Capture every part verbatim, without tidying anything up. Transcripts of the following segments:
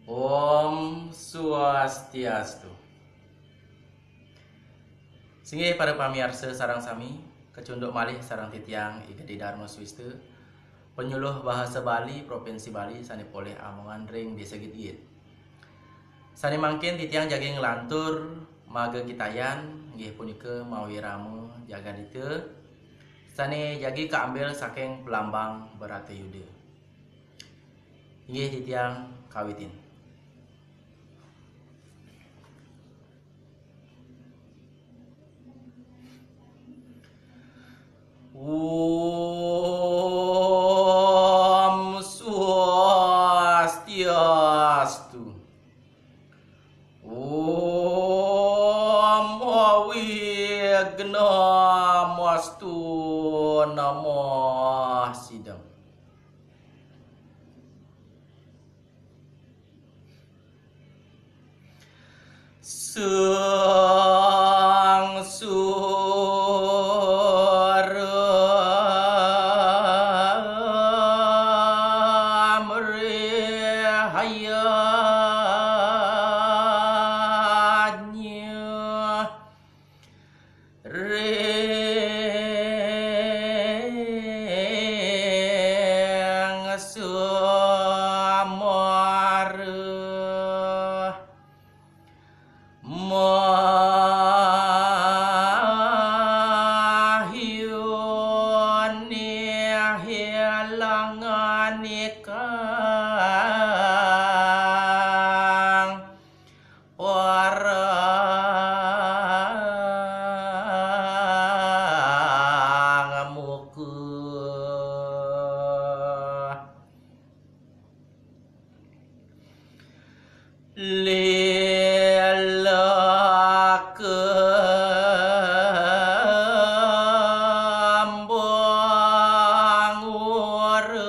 Om Swastiastu. Singgih para pamiarsa sareng sami, kacunduk malih sareng titiang I Gede Darma Swista, panyuluh bahasa Bali Provinsi Bali sane polih amongan ring Desa Gitgit. Sane mangkin titiang jagi nglantur marga kitayan, inggih punika mawirama jagadita, sane jagi kaambil saking Pelambang Bharatayuddha. Inggih titiang kawitin. Om Swastiastu. Om Awighnamastu Namo Siddham. Sang Sura Mrihayanya ring Samara. Mahyuni hilanganikang parang muka. Lila kembang urah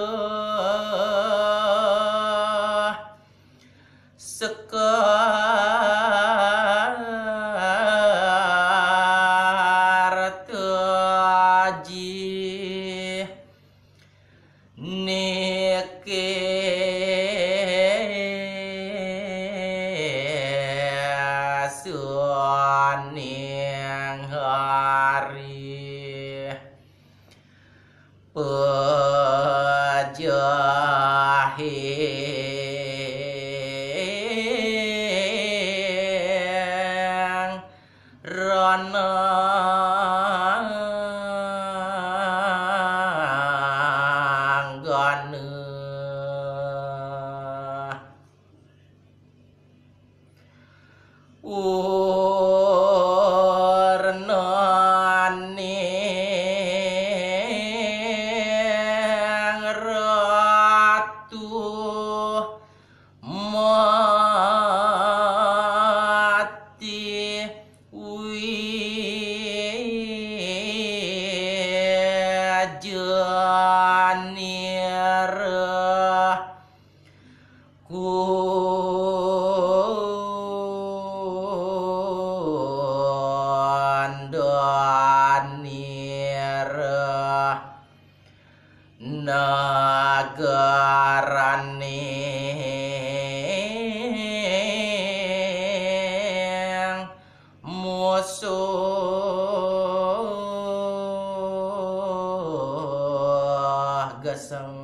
sekar taji. Niki suning hari pejahing rananggana. Urnaning ratu mati wijanira kundanira. Nagaraning musuh geseng.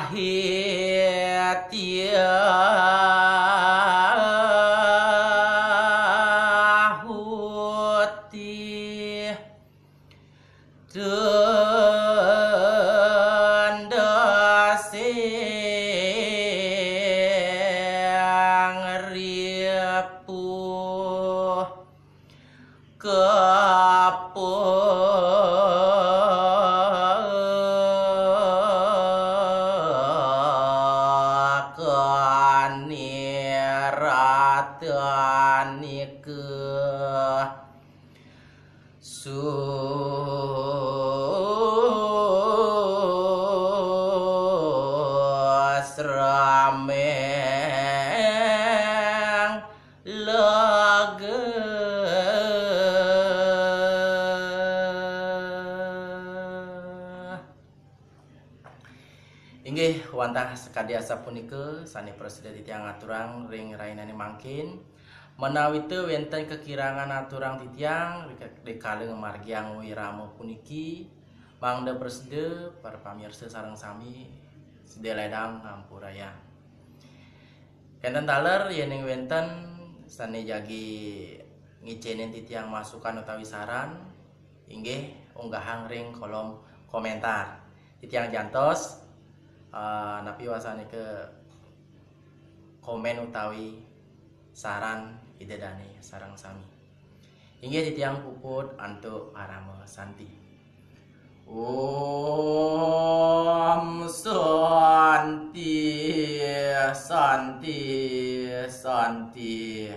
Sahitya huti tanda sing ripuh. Kapakani ratanika susrameng lega. Inggih, wantah sakadi asapunika sane prasida titiang aturang ring rahinane mangkin. Menawi te wenten kakirangan aturang titiang, rika-, rikala ngamargiang wirama puniki, mangda prasida para pamirsa sareng sami sida ledang ngampurayang. Kenten taler yening wenten sane jagi ngicenin titiang masukan utawi saran, inggih unggahang ring kolom komentar. Titiang jantos, eh, napi wasane ke komen utawi saran Ida Dane sareng sami. Inggih titiang puput antuk parama santi. Om Santi, Santi, Santi.